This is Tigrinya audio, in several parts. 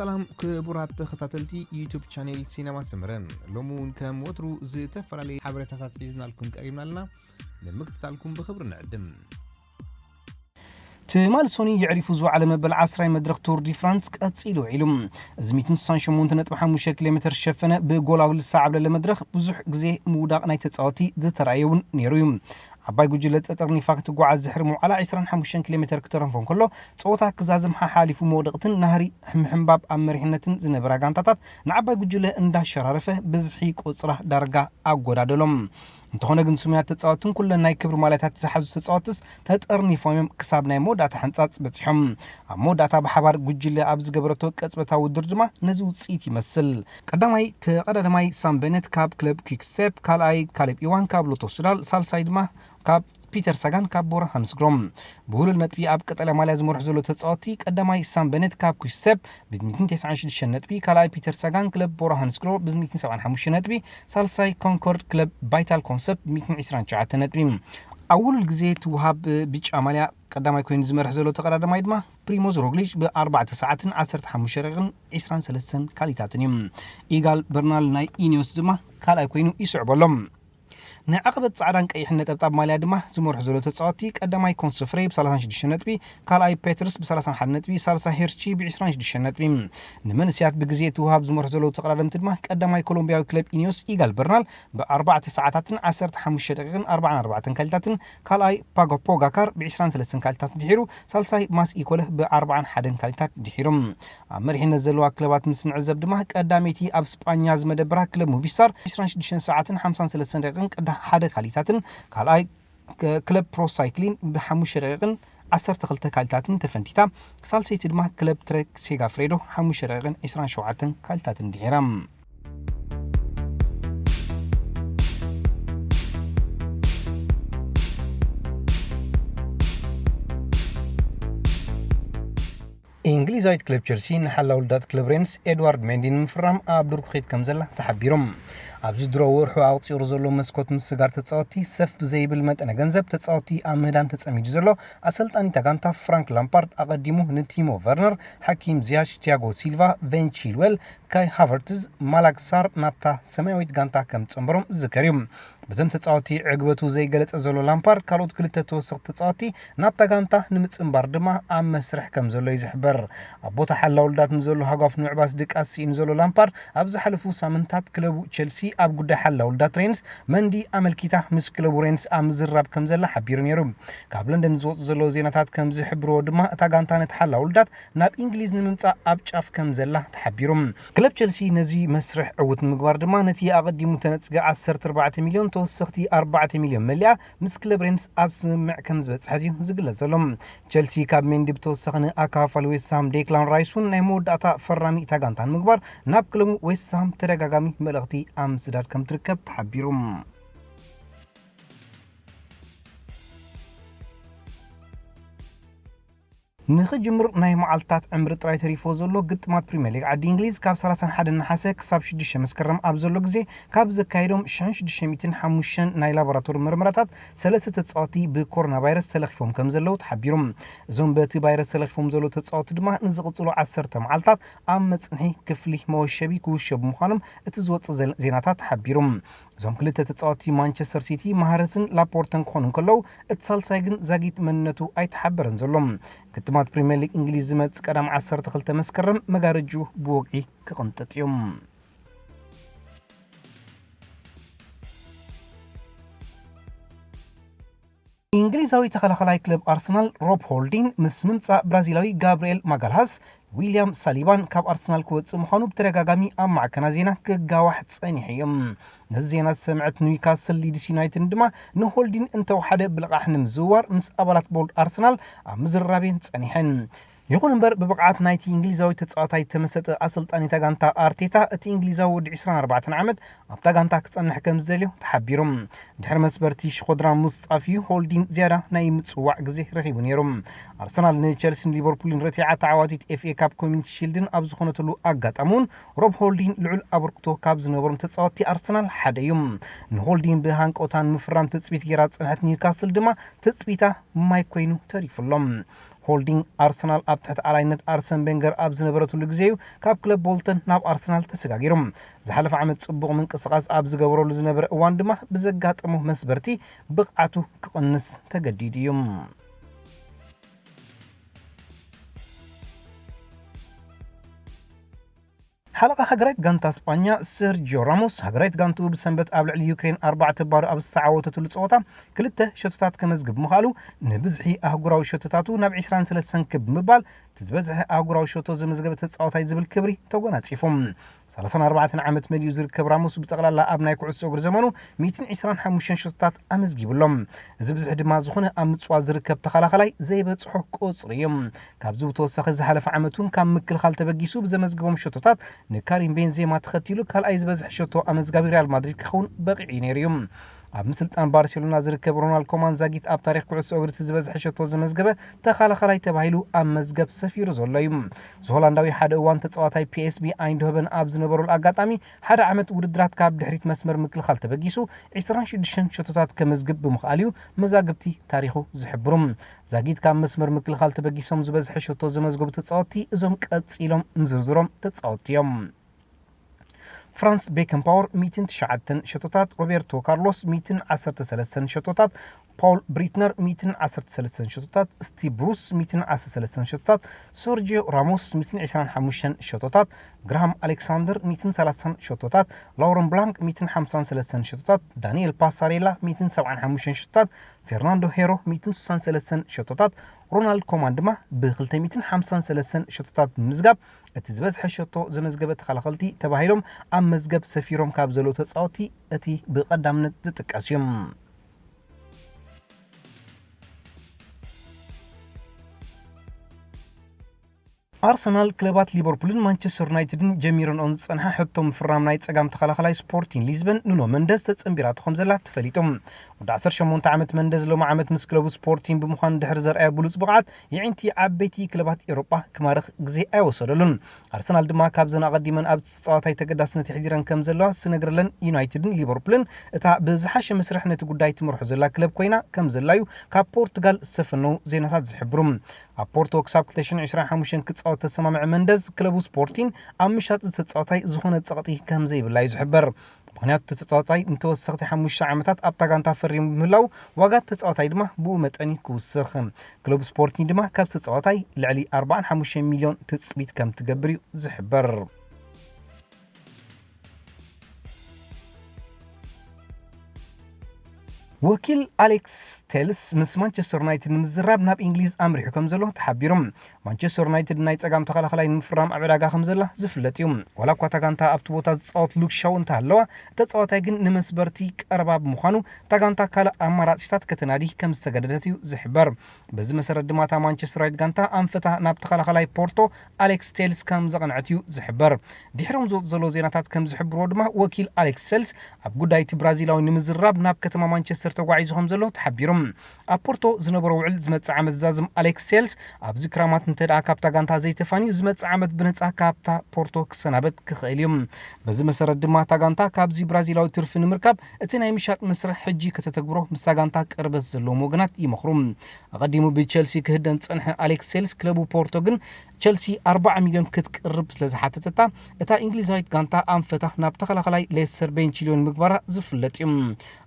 ሰላም ክቡራት ተኸታተልቲ ዩቱብ ቻኔል ሲነማ ሰመረ፣ ሎሚ እውን ከም ወትሩ ዝተፈላለዩ ሓበሬታታት ሒዝናልኩም ቀሪብና ኣለና። ንምክትታልኩም ብኽብሪ ንዕድም። ትማሊ ሶኒ የዕሪፉ ዝወዓለ መበል ዓስራይ መድረኽ ቱር ዲ ፍራንስ ቀጺሉ ውዒሉ። እዚ ሚእትን ስሳን ሸሞንተ ነጥቢ ሓሙሽተ ኪሎ ሜተር ዝሸፈነ ብጎላጉል ዝሰዓብለለ መድረኽ ብዙሕ ግዜ ምውዳቕ ናይ ተጻወቲ ዝተራእየ እውን ነይሩ እዩ። ዓባይ ጉጅለ ተጠርኒፋ ክትጓዓዝ ዝሕሪ መውዓላ ዕስራን ሓሙሽተን ኪሎ ሜተር ክተረፎ እንከሎ፣ ጸወታ ክዛዝም ሓሓሊፉ መውደቕትን ናህሪ ምሕንባብ ኣብ መሪሕነትን ዝነበራ ጋንታታት ንዓባይ ጉጅለ እንዳሸራረፈ ብዝሒ ቁጽራ ዳርጋ ኣጎዳደሎም። እንተኾነ ግን ስሙያት ተጻወትን ኩለን ናይ ክብሪ ማልያታት ዝሓዙ ተጻወትስ ተጠርኒፎም እዮም ክሳብ ናይ መወዳእታ ሕንጻጽ በጺሖም። ኣብ መወዳእታ ብሓባር ጉጅለ ኣብ ዝገበረቶ ቅጽበታዊ ውድድር ድማ ነዚ ውጽኢት ይመስል። ቀዳማይ ተቐዳዳማይ ሳም ቤነት ካብ ክለብ ኪክሴፕ፣ ካልኣይ ካሌብ ኢዋን ካብ ሎቶ ሱዳል፣ ሳልሳይ ድማ ካብ ፒተር ሳጋን ካብ ቦራ ሃንስግሮም። ብውሉል ነጥቢ ኣብ ቀጠልያ ማልያ ዝመርሑ ዘሎ ተጻወቲ ቀዳማይ ሳም ቤነት ካብ ኪክሴፕ ብ ሚእትን ተስዓን ሽዱሽተን ነጥቢ፣ ካልኣይ ፒተር ሳጋን ክለብ ቦራ ሃንስግሮ ብ ሚእትን ሰብዓን ሓሙሽተን ነጥቢ፣ ሳልሳይ ኮንኮርድ ክለብ ቫይታል ኮንሰፕት ብ ሚእትን ዕስራን ትሽዓተን ነጥቢ። ኣብ ውሉል ግዜ ትወሃብ ብጫ ማልያ ቀዳማይ ኮይኑ ዝመርሕ ዘሎ ተቐዳዳማይ ድማ ፕሪሞዝ ሮግሊች ብኣርባዕተ ሰዓትን ዓሰርተ ሓሙሽተ ደቂቕን ዕስራን ሰለስተን ካሊታትን እዩ። ኢጋል በርናል ናይ ኢኒዮስ ድማ ካልኣይ ኮይኑ ይስዕበሎም። ናይ ዓቐበት ጻዕዳን ቀይሕን ነጠብጣብ ማልያ ድማ ዝመርሑ ዘሎ ተጻወቲ ቀዳማይ ኮንሶፍሬ ብ ሰላሳን ሽዱሽተን ነጥቢ፣ ካልኣይ ፔትርስ ብ ሰላሳን ሓደን ነጥቢ፣ ሳልሳይ ሄርቺ ብ ዕስራን ሽዱሽተን ነጥቢ። ንመንእሰያት ብግዜ እቲ ውሃብ ዝመርሑ ዘለዉ ተቐዳደምቲ ድማ ቀዳማይ ኮሎምቢያዊ ክለብ ኢኒዮስ ኢጋል በርናል ብ ኣርባዕተ ሰዓታትን ዓሰርተ ሓሙሽተ ደቂቕን ኣርባዓን ኣርባዕተን ካሊታትን፣ ካልኣይ ፓጎ ፖጋካር ብ ዕስራን ሰለስተን ካሊታት ድሒሩ፣ ሳልሳይ ማስ ኢኮለ ብ ኣርባዓን ሓደን ካሊታት ድሒሩ። ኣብ መሪሕነት ዘለዋ ክለባት ምስ ንዕዘብ ድማ ቀዳመይቲ ኣብ ስጳኛ ዝመደበራ ክለብ ሙቪስታር ዕስራን ሽዱሽተን ሰዓትን ሓምሳን ሰለስተን ደቂቕን ቅዳ ሓደ ካሊታትን፣ ካልኣይ ክ-፣ ክለብ ፕሮ ሳይክሊን ብሓሙሽተ ደቂቕን ዓሰርተ ክልተ ካሊታትን ተፈንቲታ፣ ሳልሰይቲ ድማ ክለብ ትሬክ ሴጋፍሬዶ ሓሙሽተ ደቂቕን ዕስራን ሸውዓተን ካሊታትን ድሒራ። እንግሊዛዊት ክለብ ቸልሲ ንሓላው ልዳት ክለብ ሬንስ ኤድዋርድ ሜንዲ ንምፍራም ኣብ ዱር ክኸይድ ከም ዘላ ተሓቢሩ። ኣብዚ ድሮ ወርሑ ኣቑጺሩ ዘሎ መስኮት ምስጋር ተጻወቲ ሰፍ ብዘይብል መጠነ ገንዘብ ተጻወቲ ኣብ ምህዳን ተጸሚዱ ዘሎ ኣሰልጣኒ እታ ጋንታ ፍራንክ ላምፓርድ ኣቐዲሙ ንቲሞ ቨርነር፣ ሓኪም ዚያሽ፣ ቲያጎ ሲልቫ፣ ቬን ቺልዌል፣ ካይ ሃቨርትዝ፣ ማላክ ሳር ናብታ ሰማያዊት ጋንታ ከም ዝጸንበሮም ዝዝከር እዩ። በዘም ተጻወቲ ዕግበቱ ዘይገለጸ ዘሎ ላምፓርድ ካልኦት ክልተ ተወሰኽቲ ተጻወቲ ናብታ ጋንታ ንምጽንባር ድማ ኣብ መስርሕ ከም ዘሎ እዩ ዝሕበር። ኣብ ቦታ ሓላው ልዳት ንዘሎ ሃጓፍ ንምዕባስ ድቃስ ስኢኑ ዘሎ ላምፓርድ ኣብ ዝሓለፉ ሳምንታት ክለቡ ቸልሲ ኣብ ጉዳይ ሓላው ልዳት ሬንስ መንዲ ኣመልኪታ ምስ ክለቡ ሬንስ ኣብ ምዝራብ ከም ዘላ ሓቢሩ ነይሩ። ካብ ለንደን ዝወጹ ዘለዉ ዜናታት ከም ዝሕብርዎ ድማ እታ ጋንታ ነቲ ሓላው ልዳት ናብ እንግሊዝ ንምምጻእ ኣብ ጫፍ ከም ዘላ ተሓቢሩ። ክለብ ቸልሲ ነዚ መስርሕ ዕዉት ንምግባር ድማ ነቲ ኣቐዲሙ ተነጽገ ዓሰርተ ኣርባዕተ ሚልዮን ተወሰኽቲ ኣርባዕተ ሚልዮን መሊኣ ምስ ክለብ ሬንስ ኣብ ስምምዕ ከም ዝበጽሐት እዩ ዝግለጽ ዘሎ። ቸልሲ ካብ ሜንዲ ብተወሳኺ ንኣካፋሊ ዌስትሃም ዴክላን ራይስ እውን ናይ መወዳእታ ፈራሚ እታ ጋንታ ንምግባር ናብ ክለቡ ዌስትሃም ተደጋጋሚ መልእኽቲ ኣብ ምስዳድ ከም ትርከብ ተሓቢሩ። ንኽጅምር ናይ መዓልታት ዕምሪ ጥራይ ተሪፎ ዘሎ ግጥማት ፕሪምየር ሊግ ዓዲ እንግሊዝ ካብ ሰላሳን ሓደን ነሓሰ ክሳብ ሽዱሽተ መስከረም ኣብ ዘሎ ግዜ ካብ ዘካየዶም ሽሕን ሽዱሽተ ሚእትን ሓሙሽተን ናይ ላቦራቶሪ ምርመራታት ሰለስተ ተጻወቲ ብኮሮና ቫይረስ ተለኺፎም ከም ዘለዉ ተሓቢሩ። እዞም በቲ ቫይረስ ተለኺፎም ዘለዉ ተጻወቲ ድማ ንዝቕጽሉ ዓሰርተ መዓልታት ኣብ መጽንሒ ክፍሊ መወሸቢ ክውሸቡ ምዃኖም እቲ ዝወጽእ ዘል-፣ ዜናታት ሓቢሩ። እዞም ክልተ ተጻወቲ ማንቸስተር ሲቲ ማህረስን ላፖርተን ክኾኑ እንከለዉ፣ እቲ ሳልሳይ ግን ዛጊት መንነቱ ኣይተሓበረን ዘሎ። ግጥማት ፕሪምየር ሊግ እንግሊዝ ዝመጽእ ቀዳም ዓሰርተ ክልተ መስከረም መጋረጅኡ ብወግዒ ክቕንጥጥ እዩ። እንግሊዛዊ ተኸላኸላይ ክለብ ኣርሰናል ሮብ ሆልዲን ምስ ምምጻእ ብራዚላዊ ጋብርኤል ማጋልሃስ፣ ዊልያም ሳሊባን ካብ ኣርሰናል ክወጽእ ምዃኑ ብተደጋጋሚ ኣብ ማዕከናት ዜና ክጋዋሕ ጸኒሑ እዩ። ነዚ ዜና ዝሰምዐት ኒውካስል ሊድስ ዩናይትድ ድማ ንሆልዲን እንተወሓደ ብልቓሕ ንምዝውዋር ምስ ኣባላት ቦርድ ኣርሰናል ኣብ ምዝርራብ እየን ጸኒሐን። ይኹን እምበር ብብቕዓት ናይቲ እንግሊዛዊ ተጻዋታይ ተመሰጠ ኣሰልጣኒ እታ ጋንታ ኣርቴታ እቲ እንግሊዛዊ ወዲ ዕስራን ኣርባዕተን ዓመት ኣብታ ጋንታ ክጸንሕ ከም ዝደልዮ ተሓቢሩ። ድሕሪ መስበርቲ ሽኾድራ ሙስጣፊ ሆልዲን ዝያዳ ናይ ምጽዋዕ ግዜ ረኺቡ ነይሩ። ኣርሰናል ንቸልሲን ሊቨርፑልን ረቲዓ ተዓዋቲት ኤፍ ኤ ካፕ ኮሚኒቲ ሺልድን ኣብ ዝኾነትሉ ኣጋጣሚ እውን ሮብ ሆልዲን ልዑል ኣበርክቶ ካብ ዝነበሮም ተጻወትቲ ኣርሰናል ሓደ እዩ። ንሆልዲን ብሃንቀውታ ንምፍራም ትጽቢት ገይራ ዝጸንሐት ኒውካስል ድማ ትጽቢታ ማይ ኮይኑ ተሪፉሎም። ሆልዲንግ ኣርሰናል ኣብ ትሕቲ ኣላይነት ኣርሰን ቬንገር ኣብ ዝነበረትሉ ግዜ እዩ ካብ ክለብ ቦልተን ናብ ኣርሰናል ተሰጋጊሩ። ዝሓለፈ ዓመት ጽቡቕ ምንቅስቓስ ኣብ ዝገበረሉ ዝነበረ እዋን ድማ ብዘጋጠሞ መስበርቲ ብቕዓቱ ክቕንስ ተገዲዱ እዩ። ሓለቓ ሃገራዊት ጋንታ ስጳኛ ሰርጂዮ ራሞስ፣ ሃገራዊት ጋንትኡ ብሰንበት ኣብ ልዕሊ ዩክሬን ኣርባዕተ ባዶ ኣብ ዝተዓወተትሉ ጸወታ ክልተ ሸቶታት ከመዝግብ ምኽኣሉ፣ ንብዝሒ ኣህጉራዊ ሸቶታቱ ናብ ዕስራን ሰለስተን ክብ ብምባል፣ እቲ ዝበዝሐ ኣህጉራዊ ሸቶ ዘመዝገበ ተጻዋታይ ዝብል ክብሪ ተጎናጺፉ። ሰላሳን ኣርባዕተን ዓመት መሊኡ ዝርከብ ራሞስ፣ ብጠቕላላ ኣብ ናይ ኩዕሶ እግሪ ዘመኑ ሚእትን ዕስራን ሓሙሽተን ሸቶታት ኣመዝጊቡ ኣሎ። እዚ ብዝሒ ድማ ዝኾነ ኣብ ምጽዋት ዝርከብ ተኸላኻላይ ዘይበጽሖ ቁጽሪ እዩ። ካብዚ ብተወሳኺ፣ ዝሓለፈ ዓመት እውን ካብ ምክልኻል ተበጊሱ ብዘመዝግቦም ሸቶታት ንካሪም ቤንዜማ ተኸቲሉ ካልኣይ ዝበዝሐ ሸቶ ኣመዝጋቢ ሪያል ማድሪድ ክኸውን በቒዑ ነይሩ እዩ። ኣብ ምስልጣን ባርሴሎና ዝርከብ ሮናልድ ኮማን ዛጊት ኣብ ታሪኽ ኩዕሶ እግሪ እቲ ዝበዝሐ ሸቶ ዘመዝገበ ተኸላኻላይ ተባሂሉ ኣብ መዝገብ ሰፊሩ ዘሎ እዩ። እዚ ሆላንዳዊ ሓደ እዋን ተጻዋታይ ፒኤስቪ ኣይንድሆቨን ኣብ ዝነበረሉ ኣጋጣሚ፣ ሓደ ዓመት ውድድራት ካብ ድሕሪት መስመር ምክልኻል ተበጊሱ ዕስራን ሽዱሽተን ሸቶታት ከመዝግብ ብምኽኣሉ እዩ መዛግብቲ ታሪኹ ዝሕብሩ። ዛጊት ካብ መስመር ምክልኻል ተበጊሶም ዝበዝሐ ሸቶ ዘመዝገቡ ተጻወትቲ እዞም ቀጺሎም ንዝርዝሮም ተጻወትቲ እዮም። ፍራንስ ቤከንፓወር ሚእትን ትሽዓተን ሸቶታት፣ ሮቤርቶ ካርሎስ ሚእትን ዓሰርተ ሰለስተን ሸቶታት፣ ፓውል ብሪትነር ሚእትን ዓሰርተ ሰለስተን ሸቶታት፣ ስቲቭ ብሩስ ሚእትን ዓሰርተ ሰለስተን ሸቶታት፣ ሰርጂዮ ራሞስ ሚእትን ዕስራን ሓሙሽተን ሸቶታት፣ ግራሃም ኣሌክሳንደር ሚእትን ሰላሳን ሸቶታት፣ ላውረን ብላንክ ሚእትን ሓምሳን ሰለስተን ሸቶታት፣ ዳንኤል ፓሳሬላ ሚእትን ሰብዓን ሓሙሽተን ሸቶታት፣ ፌርናንዶ ሄሮ ሚእትን ስሳን ሰለስተን ሸቶታት፣ ሮናልድ ኮማን ድማ ብክልተ ሚእትን ሓምሳን ሰለስተን ሸቶታት ብምዝጋብ እቲ ዝበዝሐ ሸቶ ዘመዝገበ ተኸላኸልቲ ተባሂሎም ኣብ መዝገብ ሰፊሮም ካብ ዘለዉ ተጻወትቲ እቲ ብቐዳምነት ዝጥቀስ እዩ። ኣርሰናል፣ ክለባት ሊቨርፑልን ማንቸስተር ዩናይትድን ጀሚረንኦ ዝጸንሓ ሕቶ ምፍራም ናይ ጸጋም ተኸላኸላይ ስፖርቲን ሊዝበን ኑኖ መንደዝ ተጸንቢራቶ ከም ዘላ ተፈሊጡ። ወዲ ዓሰርተ ሸሞንተ ዓመት መንደዝ ሎሚ ዓመት ምስ ክለቡ ስፖርቲን ብምዃን ድሕሪ ዘርኣዮ ብሉጽ ብቕዓት፣ የዒንቲ ዓበይቲ ክለባት ኤውሮጳ ክማርኽ ግዜ ኣይወሰደሉን። ኣርሰናል ድማ ካብዘን ኣቐዲመን ኣብ ተጻዋታይ ተገዳስነት የሕዲረን ከም ዘለዋ ዝነግረለን ዩናይትድን ሊቨርፑልን፣ እታ ብዝሓሸ መስርሕ ነቲ ጉዳይ ትመርሖ ዘላ ክለብ ኮይና ከም ዘላዩ ካብ ፖርቱጋል ዝሰፈነው ዜናታት ዝሕብሩ። ኣብ ፖርቶ ክሳብ ክልተ ሽሕን ዕስራን ሓሙሽተን ክጻወት ተሰማምዐ መንደዝ፣ ክለቡ ስፖርቲን ኣብ ምሻጥ ዝተጻወታይ ዝኾነ ጸቕጢ ከም ዘይብላ እዩ ዝሕበር። ምኽንያቱ፣ እቲ ተጻዋታይ ንተወሰኽቲ ሓሙሽተ ዓመታት ኣብታ ጋንታ ፈሪሙ ብምህላው፣ ዋጋ ተጻዋታይ ድማ ብኡ መጠን እዩ ክውስኽ። ክለብ ስፖርቲን ድማ ካብ ተጻዋታይ ልዕሊ ኣርባዓን ሓሙሽተን ሚልዮን ትጽቢት ከም ትገብር እዩ ዝሕበር። ወኪል ኣሌክስ ቴልስ ምስ ማንቸስተር ዩናይትድ ንምዝራብ ናብ እንግሊዝ ኣምሪሑ ከም ዘሎ ተሓቢሩ። ማንቸስተር ዩናይትድ ናይ ጸጋም ተኸላኸላይ ንምፍራም ኣብ ዕዳጋ ከም ዘላ ዝፍለጥ እዩ። ዋላ እኳ እታ ጋንታ ኣብቲ ቦታ ዝጻወት ሉክ ሻው እንተሃለዋ፣ እቲ ተጻዋታይ ግን ንመስበርቲ ቀረባ ብምዃኑ፣ እታ ጋንታ ካልእ ኣማራጺታት ከተናዲ ከም ዝተገደደት እዩ ዝሕበር። በዚ መሰረት ድማ፣ እታ ማንቸስተር ዩናይትድ ጋንታ ኣንፈታ ናብ ተኸላኸላይ ፖርቶ ኣሌክስ ቴልስ ከም ዘቕንዐት እዩ ዝሕበር። ድሕሮም ዝወፁ ዘለዉ ዜናታት ከም ዝሕብርዎ ድማ፣ ወኪል ኣሌክስ ቴልስ ኣብ ጉዳይ እቲ ብራዚላዊ ንምዝራብ ናብ ከተማ ማንቸስተር ተጓዒዙ ከም ዘሎ ተሓቢሩ። ኣብ ፖርቶ ዝነበሮ ውዕል ዝመጽእ ዓመት ዝዛዝም ኣሌክስ ቴልስ፣ ኣብዚ ክራማት እንተ ደኣ ካብታ ጋንታ ዘይተፋንዩ፣ ዝመጽእ ዓመት ብነጻ ካብታ ፖርቶ ክሰናበት ክኽእል እዩ። በዚ መሰረት ድማ፣ እታ ጋንታ ካብዚ ብራዚላዊ ትርፊ ንምርካብ እቲ ናይ ምሻጥ መስርሕ ሕጂ ከተተግብሮ ምስታ ጋንታ ቅርበት ዘለዎም ወገናት ይመኽሩ። ኣቐዲሙ ብቸልሲ ክህደን ዝጸንሐ ኣሌክስ ቴልስ፣ ክለቡ ፖርቶ ግን ቸልሲ ኣርባዓ ሚልዮን ክትቅርብ ስለ ዝሓተተታ፣ እታ እንግሊዛዊት ጋንታ ኣንፈታ ናብ ተኸላኸላይ ሌስተር ቤንቺልዮ ንምግባራ ዝፍለጥ እዩ።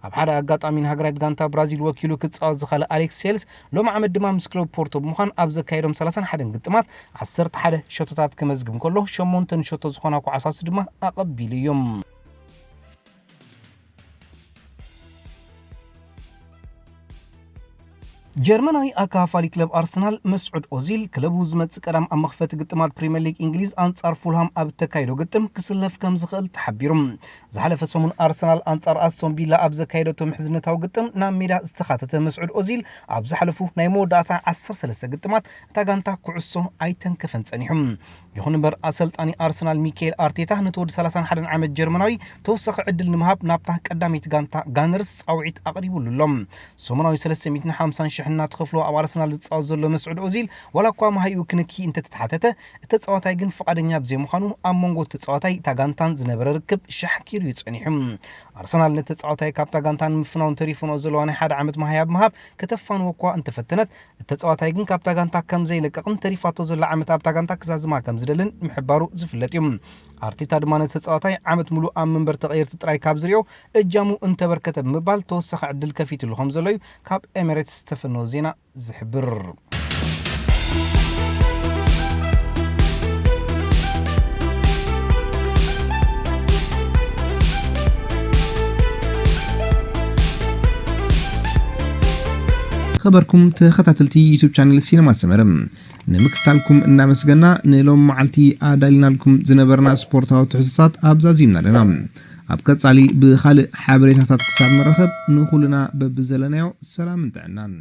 ኣብ ሓደ ኣጋጣሚ ንሃገራዊት ጋንታ ብራዚል ወኪሉ ክጻወት ዝኸለ ኣሌክስ ቴልስ፣ ሎም ዓመት ድማ ምስ ክለብ ፖርቶ ብምዃን ኣብ ዘካየዶም ሰላሳን ሓደን ግጥማት ዓሰርተ ሓደ ሸቶታት ከመዝግብ እንከሎ፣ ሸሞንተ ንሸቶ ዝኾና ኳዕሳሱ ድማ ኣቐቢሉ እዩ። ጀርመናዊ ኣካፋሊ ክለብ ኣርሰናል መስዑድ ኦዚል፣ ክለቡ ዝመጽእ ቀዳም ኣብ መኽፈቲ ግጥማት ፕሪምየር ሊግ እንግሊዝ ኣንጻር ፉልሃም ኣብ እተካይዶ ግጥም ክስለፍ ከም ዝኽእል ተሓቢሩ። ዝሓለፈ ሰሙን ኣርሰናል ኣንጻር ኣስቶን ቪላ ኣብ ዘካየደቶ ምሕዝነታዊ ግጥም ናብ ሜዳ ዝተኻተተ መስዑድ ኦዚል፣ ኣብ ዝሓለፉ ናይ መወዳእታ ዓሰርተ ሰለስተ ግጥማት እታ ጋንታ ኩዕሶ ኣይተንከፈን ጸኒሑ። ይኹን እምበር፣ ኣሰልጣኒ ኣርሰናል ሚካኤል ኣርቴታ ነቲ ወዲ ሰላሳን ሓደን ዓመት ጀርመናዊ ተወሳኺ ዕድል ንምሃብ ናብታ ቀዳመይቲ ጋንታ ጋነርስ ጻውዒት ኣቕሪቡሉ ኣሎ። ሰሙናዊ ሰለስተ ሚእትን ሓምሳን ሽሕ ጥዕና ትኸፍሎ ኣብ ኣርሰናል ዝጻወት ዘሎ መስዑድ ኦዚል ዋላ እኳ መሃይኡ ክንኪ እንተተሓተተ፣ እቲ ተጻዋታይ ግን ፍቓደኛ ብዘይምዃኑ ኣብ መንጎ ተጻዋታይ እታ ጋንታን ዝነበረ ርክብ ሻሕኪሩ እዩ ጸኒሑ። ኣርሰናል ነቲ ተጻዋታይ ካብታ ጋንታ ንምፍናው እንተሪፎንኦ ዘለዋ ናይ ሓደ ዓመት መሃያ ብምሃብ ከተፋንዎ እኳ እንተፈተነት፣ እቲ ተጻዋታይ ግን ካብታ ጋንታ ከም ዘይለቅቕን ተሪፋቶ ዘላ ዓመት ኣብታ ጋንታ ክዛዝማ ከም ዝደልን ምሕባሩ ዝፍለጥ እዩ። ኣርቴታ ድማ ነቲ ተጻዋታይ ዓመት ሙሉእ ኣብ መንበር ተቐየርቲ ጥራይ ካብ ዝሪኦ እጃሙ እንተበርከተ ብምባል ተወሳኺ ዕድል ከፊትሉ ከም ዘሎ እዩ ካብ ኤሚሬትስ ዝተፈነወ ዜና ዝሕብር። ኸበርኩም ተኸታተልቲ ዩቱብ ቻነል ሲነማ ሰመረ ንምክታልኩም እናመስገና፣ ንሎም መዓልቲ ኣዳሊናልኩም ዝነበርና ስፖርታዊ ትሕዝቶታት ኣብዛዚምና ኣለና። ኣብ ቀጻሊ ብኻልእ ሓበሬታታት ክሳብ ንረኸብ ንኹልና በብዘለናዮ ሰላምን ጥዕናን።